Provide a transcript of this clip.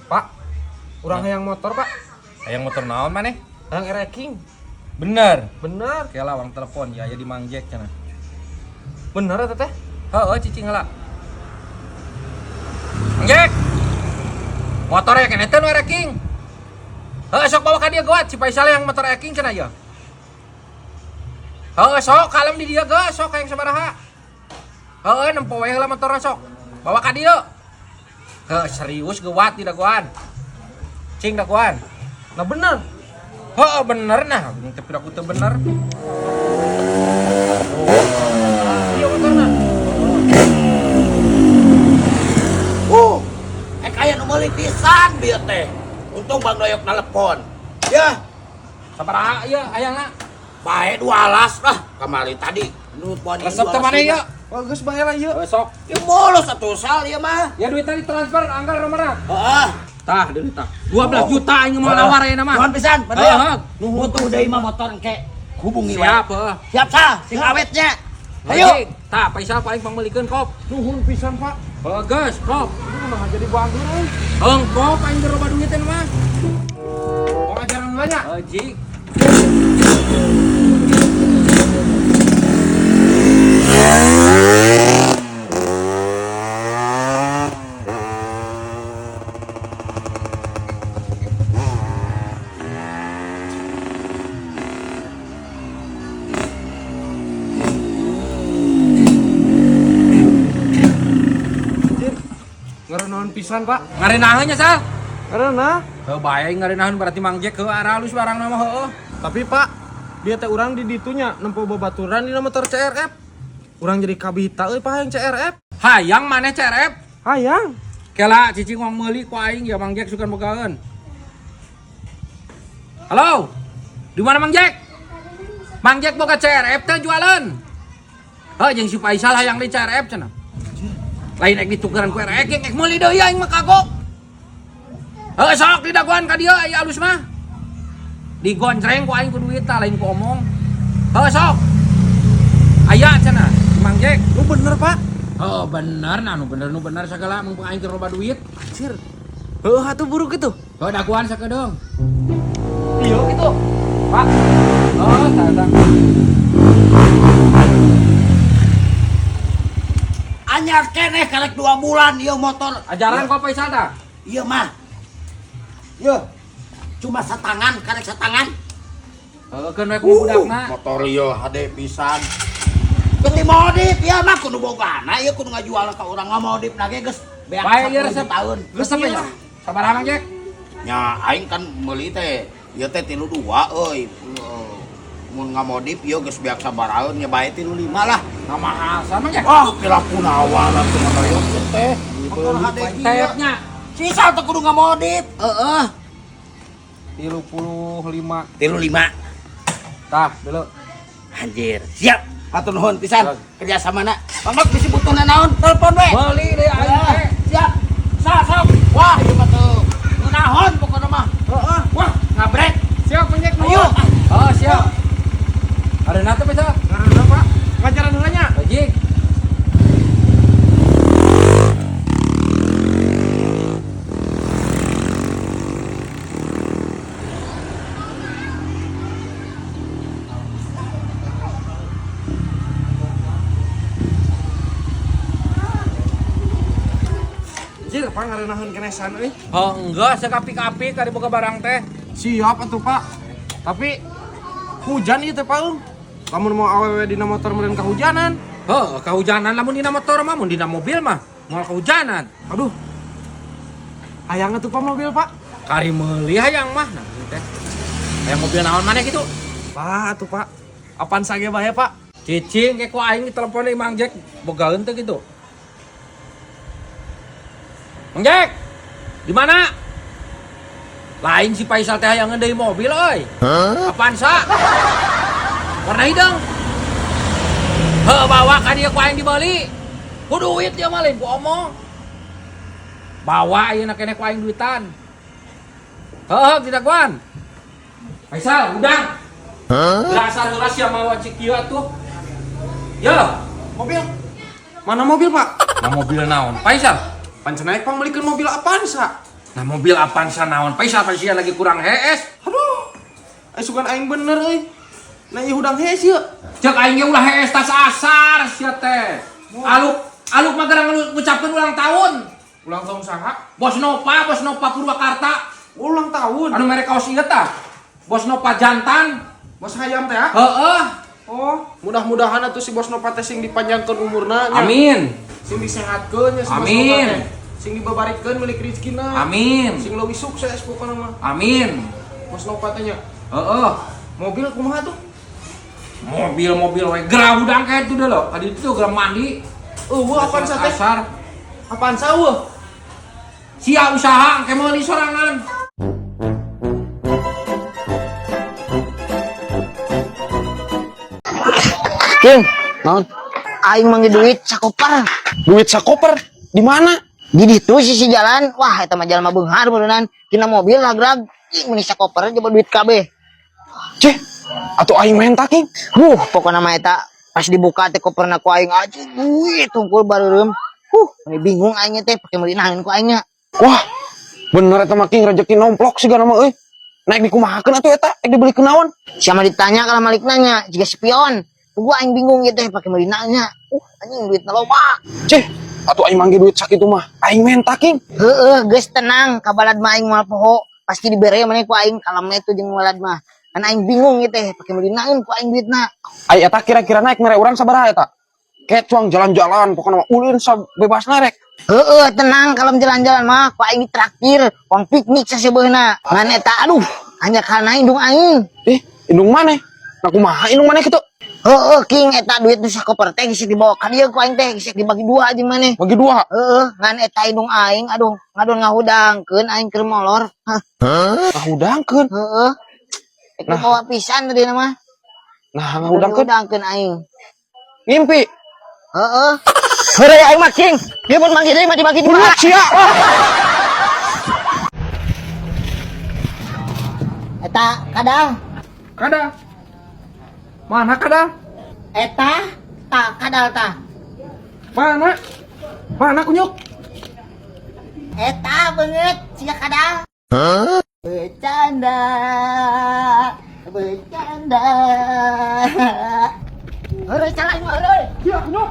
Pak, urang hayang motor, Pak. Hayang motor naon maneh? Hayang ereking. Bener. Bener. Kela wang telepon ya aya di Mang Jack cenah. Bener eta teh? Heeh, cicing heula. Mang Jack. Motor ya keneh teh nu ereking. Heeh, sok bawa ka dieu geuat si Faisal yang motor ereking cenah ieu. Heeh, sok kalem di dieu geus, sok hayang sabaraha. Heeh, nempo we heula motorna sok. Bawa ka dieu. Heeh, serius geuat di dagoan. Cing dagoan. Nah bener. Heeh, bener nah, tapi aku teu bener. Iya motorna. Aya nu meuli pisan bieu teh. Untung Bang Doyok nelepon. Ya, Sabaraha ieu hayangna? Bae dua alas lah kamari tadi. Nu poni Resep teh maneh ieu? Oh, geus bae lah ieu. Heeh, sok. Ya bolos atuh sal ieu mah. Ya duitnya ditransfer anggar nomorna. Heeh. Tah, duit tah. 12 juta aing mau nawar ayeuna mah. Nuhun pisan, bener. Heeh. Nuhun tuh deui mah motor engke hubungi wae. Siap, heeh. Siap sal, sing awetnya. Ayo. Tah, Faisal paling pangmeulikeun kop. Nuhun pisan, Pak. Heuh, geus, kop. Ini mah jadi bagus euy. Heung, kop aing geus loba duit mah. Mau ajaran heula nya. Heuh, jik. Ngarenahan pisan, Pak. Ngarenaheun nya, Sal. Ngareunah. Heuh, bae ngarenaheun berarti Mang Jack heuh arah halus barang mah heueuh. Tapi Pak, dia teh urang di ditunya nempo babaturan dina motor CRF. Urang jadi kabita euy Pak hayang CRF. Hayang maneh CRF? Hayang. Kela cicing wang meuli ku aing ya Mang Jack sukan bogaeun. Halo. Di mana Mang Jack? Mang Jack boga CRF teh jualan. Heuh jeung si Faisal hayang di CRF cenah. Lain ek ditukeran ku RX ek meuli deui aing mah kagok. Heuh sok didagoan ka dieu aya alus mah. Digonjreng ku aing ku duit tah lain ku omong. Heuh sok. Aya cenah si Mang Jack. Lu bener, Pak. Oh bener, nah nu bener nu bener segala mung aing keur loba duit. Anjir. Heuh atuh buruk gitu. Heuh dagoan sakedeung. Iya gitu. Pak. Oh, tah tah. Anyar keneh karek 2 bulan ieu motor. Ajaran kok Faisal tah? Ieu mah. Ieu. Cuma satangan, karek satangan. Heuh keun we ku budakna. Motor ieu hade pisan. Beuti modif ieu mah kudu bogana ieu kudu ngajual ka urang ngamodif na ge geus beak Bae ieu 10 resep tahun. Resep ya. Sabaraha Mang Jack? Nya aing kan meuli teh ieu teh 32 euy. Mun ngamodif ieu geus beak sabaraha nya bae 35 lah. Nah mahal sama Jack. Wah, piraku nawar atuh mah ieu teh. Motor hade kieu. Tepnya Sisa teh kudu ngamodif. Heeh. 35. 35. Tah, dulu. Anjir, siap. Hatur nuhun pisan kerjasamana. Bang Dok bisi butuh naon, telepon we. Meuli deui aing teh. Siap. Sa sok. Wah, ieu mah teu naon pokona mah. Heeh. Wah, ngabrek. Siap Mang Jack. Ayo. Oh, siap. Ada nate Faisal? Ngareunah, Pak. Ngajaran heula nya. Bajik. Anjir, Pak ngarenaheun kenesan euy. Oh enggak, sekapi-kapi kari boga barang teh. Siap atuh, Pak. Tapi hujan ieu teh, Pak. Lamun mau awewe dina motor meureun kahujanan. Heuh, kahujanan lamun dina motor mah, mun dina mobil mah moal kahujanan. Aduh. Hayang atuh Pak mobil, Pak. Kari meuli hayang mah nah teh. Hayang mobil naon maneh kitu? Pak, atuh, Pak. Apaan sage bae, Pak? Cicing ke ku aing ditelepon deui Mang Jack bogaeun teh kitu. Mang Jack. Di mana? Lain si Faisal teh hayang deui mobil euy. Apaan sa? Warna hideung. Heuh bawa ka dieu ku aing dibeli. Ku duit dia mah lain ku omong. Bawa ayeuna keneh ku aing duitan. Heuh didagoan. Faisal, udah. Dasar heula sia mawa cik kieu atuh. Yo, Mobil. Mana mobil, Pak? nah mobil naon? Faisal, Pan cenah pang meulikeun mobil apaan sa? Nah mobil Avanza naon? Faisal pasti lagi kurang hees. Aduh. Ai sugan aing bener euy. Nah ieu hudang hees ieu. Cek aing ge ulah hees tas asar sia teh. Aluk aluk mah gerang ngucapkeun ulang tahun. Ulang tahun saha? Bos Nova Purwakarta. Ulang tahun. Anu mere kaos ieu tah. Bos Nova jantan. Bos hayam teh ah. Heeh. Oh, mudah-mudahan atuh si Bos Nova teh sing dipanjangkeun umurna nya. Amin. Sing disehatkeun nya si Bos Nova Amin. teh. Sing dibabarikeun milik rezekina. Amin. Sing leuwih sukses pokona mah. Amin. Bos Nova teh nya. Heeh. Mobil kumaha tuh? Mobil-mobil we gerah hudang kayak itu deh lo. Tadi itu gerah mandi. Eueuh Avanza teh. Asar. Avanza eueuh. Sia usaha engke meuli sorangan. King, Naon? aing manggil duit sakoper. Duit sakoper di mana? Di ditu sisi jalan, wah eta mah jalma beunghar beuneunan. Tina mobil lagrag, ih meuni sakoper coba duit kabeh. Cih, atuh aing menta King. Huh, pokona mah eta pas dibuka teh koperna ku aing aja duit tungkul bareureum. Huh, meuni bingung aing teh pake meuli naon ku aingnya. Wah, bener eta mah King rezeki nomplok sigana mah euy. Naik dikumahakeun atuh eta, ek dibeli naon? Siapa ditanya kalau malik nanya, jika spion. Gua aing bingung gitu teh pake meuli naonnya. Anjing duitna loba. Cih, atuh aing manggil duit sakitu mah. Aing menta King. Heeh, geus tenang, kabalad mah aing moal poho. Pasti dibere maneh ku aing kalamna itu jeung walad mah. Kan aing bingung gitu teh pake meuli naon ku aing duitna. Ai eta kira-kira naik mere urang sabaraha eta? Kayak cuang jalan-jalan pokoknya mah ulin sabebasna rek. Heeh, tenang kalau jalan-jalan mah ku aing ditraktir, uang piknik sasebeuhna. Ngan eta aduh, hanya karena indung aing. Ih, indung maneh? Nah kumaha indung maneh kitu? Heeh, King eta duit nu sakoper teh geus dibawa ka dieu ku aing teh geus dibagi dua jeung maneh. Bagi dua. Heeh, ngan eta indung aing aduh, ngadon ngahudangkeun aing keur molor. Hah, Ngahudangkeun. heeh. Ek Nah. bawa pisan tadi mah. Nah, ngahudangkeun. Ngahudangkeun aing. Ngimpi. Heeh. Heureuy aing mah King. Dia mun manggil deui mah dibagi dua. Bener sia. Wah. Eta kadal. Kadal. Mana kadal? Eta tak kadal tah. Mana? Mana kunyuk? Eta beungeut siga kadal. Bercanda. Bercanda. Heureuy salah aing mah heureuy. Iya, kunyuk.